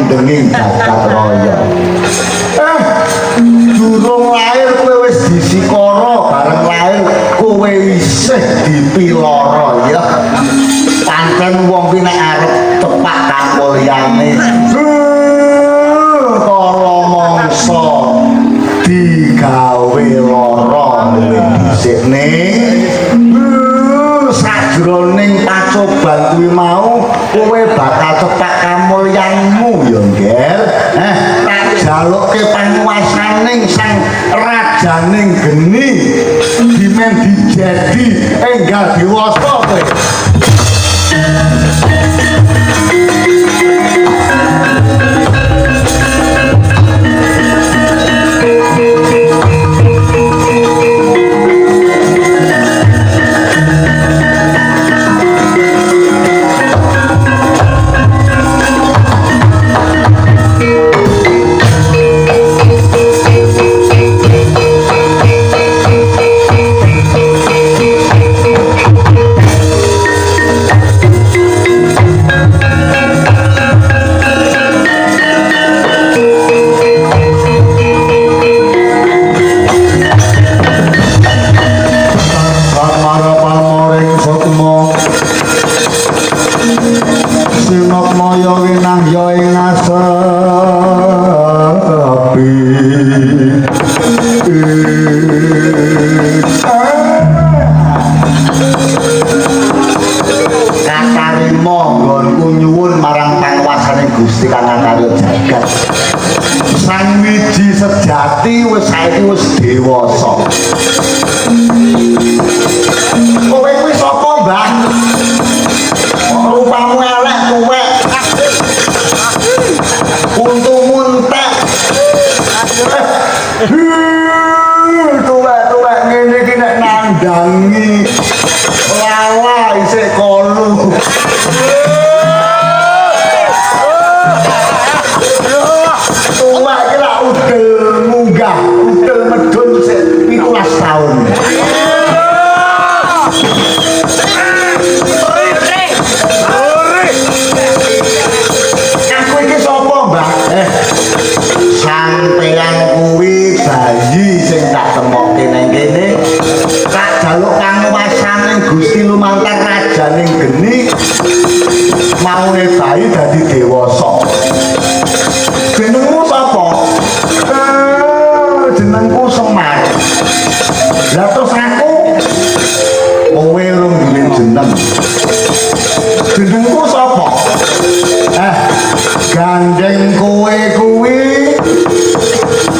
kendenging jagat raya. Eh, durung lahir kowe wis disikara, bareng lahir kowe isih dipiloro ya. Pancen wong kuwi nek arep tepak kamulyane, kala mangsa digawe lara luwih dhisikne. Sajroning pacoban kuwi mau kowe bakal tepak kamulyanmu ya, Ngger. Eh, tak jalukke panguwasaning sang rajaning geni dimen dijedi enggal dewasa kowe. Samara pamoring sukma sinatmaya winahya ing asepi. Katarima nggonku nyuwun marang panguwasane Gusti kang ngakarya jagat. Sang wiji sejati wis saiki wis dewasa. Kowe kuwi sapa, Mbah? Kok rupamu elek tuwek. Untumu entek. Tuwek-tuwek ngene iki nek nandangi lala isih kolu. Tuwek iki lak udel munggah, udel medhun sik 17 taun. Aku iki sapa, Mbah? Eh, sampeyan kuwi bayi sing tak temokke nang kene. Tak jaluk panguwasane Gusti lumantar rajaning geni. Maune bayi dadi dewasa. Jenengmu sapa? Eh, jenengku Semar. Lah terus aku kowe rung duwe jeneng. Jenengku sapa? Eh, gandeng kowe kuwi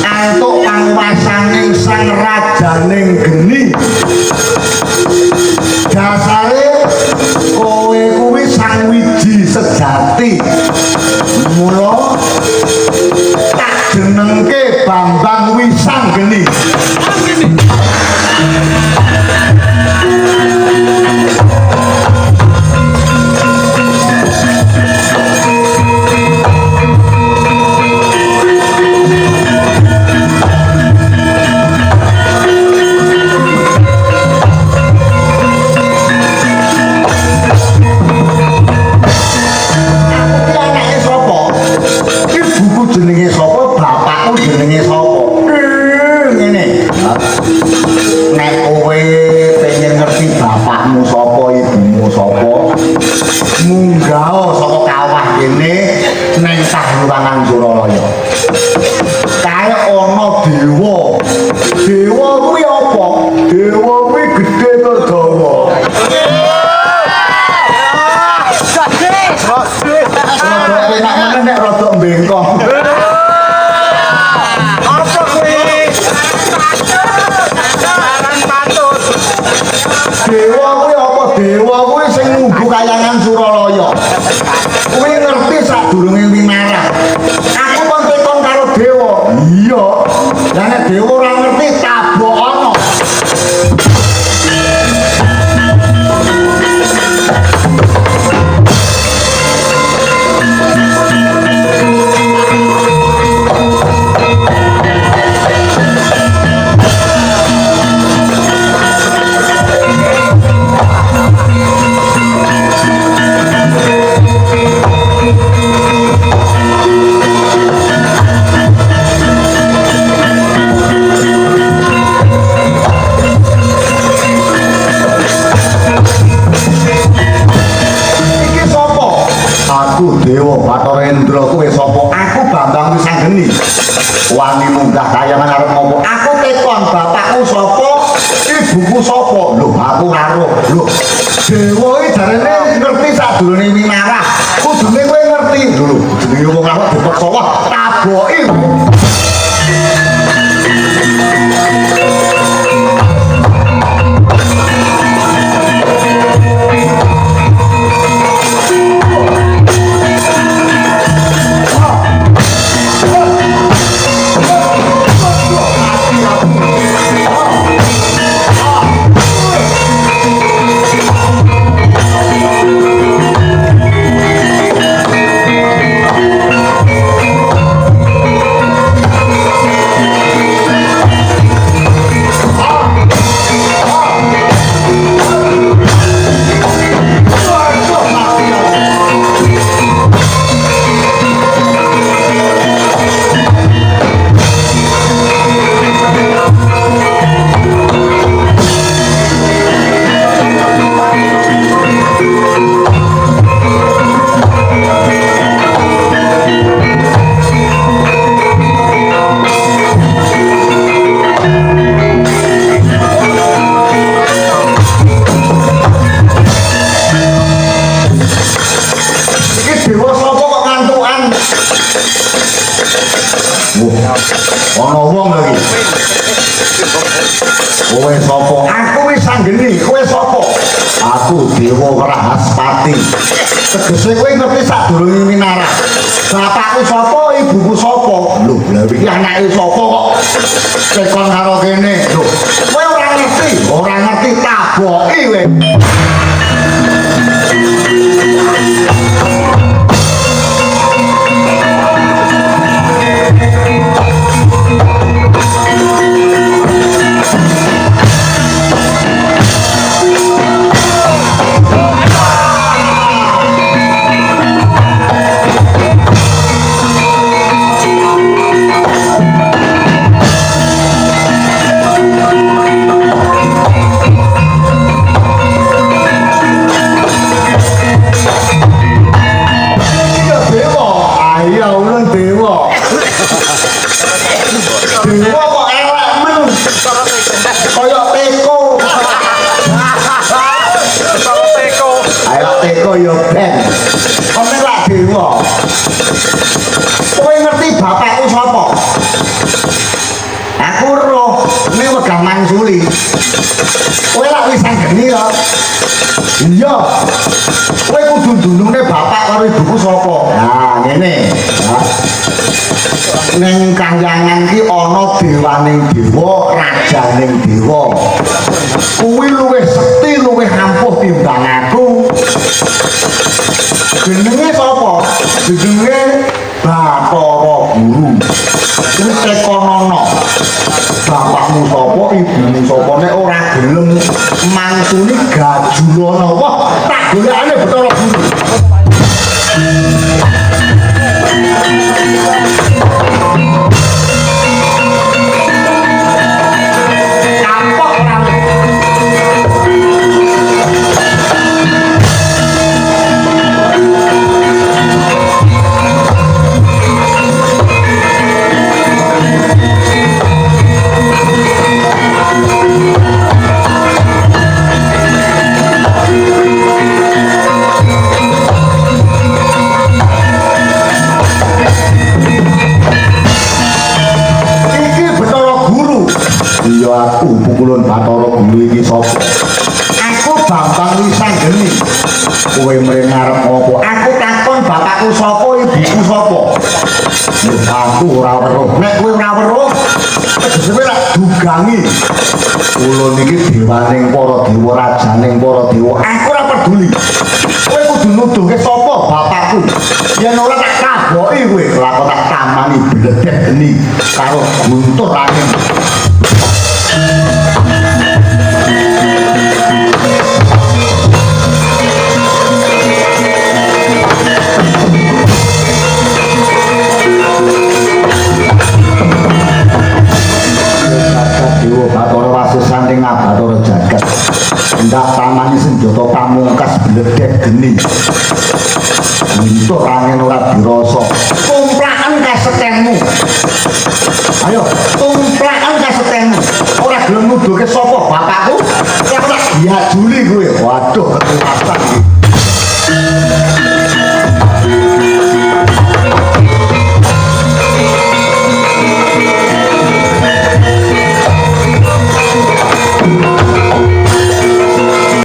antuk panguwasaning sang rajaning geni. Dasare kowe kuwi sang wiji sejati. Mula tak jenengke Bambang Wisanggeni. Aku ki anake sapa? Ibuku jenenge sapa? Bapakku jenenge sapa? Ngene. Nek kowe pengen ngerti bapakmu sapa, ibumu sapa, munggah saka kawah kene neng Kahlurangan Suralaya. Kae ana dewa. Dewa kuwi apa? Dewa kuwi gedhe tur dawa. Rada enak meneh nek rada mbengkong. Apa kuwi? Aran patut. Dewa kuwi apa? Dewa kuwi sing nunggu kayangan Suralaya. Kuwi ngerti sadurunge winarah. Aku kon tekon karo dewa. Iya. Lah nek dewa ora ngerti tabokono. Aku Dewa Bathara Indra, kowe sapa? Aku Bambang Wisanggeni. Wani munggah kayangan arep ngopo? Aku tekon bapakku sapa? Ibuku sapa? Lho, aku ora roh. Lho, Dewa iki jarene ngerti sadurunge winarah. Kudune kowe ngerti. Lho, lho, jenenge wong ora dipeksa wah taboki. Iki dewa sapa kok ngantukan? Wah, ana wong lho iki. Kowe sapa? Aku Wisanggeni, kowe sapa? Aku Dewa Wrahaspati. Tegese kowe ngerti sadurunge winarah. Bapakku sapa, ibuku sapa? Lho, lha iki anake sapa kok tekon karo kene? Lho, kowe ora ngerti taboki kowe. Iya dewa, ayo ulun dewa. Dewa kok elek men. Kaya teko. Cara teko. Ayo teko ya ben. Kene lak dewa. Kowe ngerti bapakku sapa? Aku roh nek wegah mangsuli. Kowe lak wis anggeni ya. Iya. Kowe kudu ndunungne bapak karo ibuku sapa? Nah, ngene. Ya. Ning kahyangan ki ana dewaning dewa, rajaning dewa. Kuwi luwih sekti, luwih ampuh timbang aku. Jenenge sapa? Jenenge Bathara Guru. Kuwi tekonono. Bapakmu sapa, ibumu sapa nek ora gelem mangsuli gajulana. Wah, tak golekane Bathara Guru. Kapok ora kowe. Iki Bathara Guru. Iya aku pukulun Bathara Guru iki sapa? Aku Bambang Wisanggeni. Kowe mrene arep apa? Aku takon bapakku sapa, ibuku sapa? Lho, aku ora weruh. Nek kowe ora weruh, tegese kowe lak dugangi. Kula niki dewaning para dewa, rajaning para dewa. Aku ora peduli. Kowe kudu nuduhke sapa bapakku. Yen ora tak kaboki kowe, lakon tak tamani bledek geni karo guntur angin. Jagat Dewa Bathara Wasisaning Abathara jagat. Ndak tamani senjata pamungkas bledek geni. Guntur angin ora dirasa. Tumplaken kasektenmu. Ayo, tumplaken kasektenmu. Ora gelem nuduhke sapa bapakku, ora tak giajuli kowe. Waduh, ketuasan.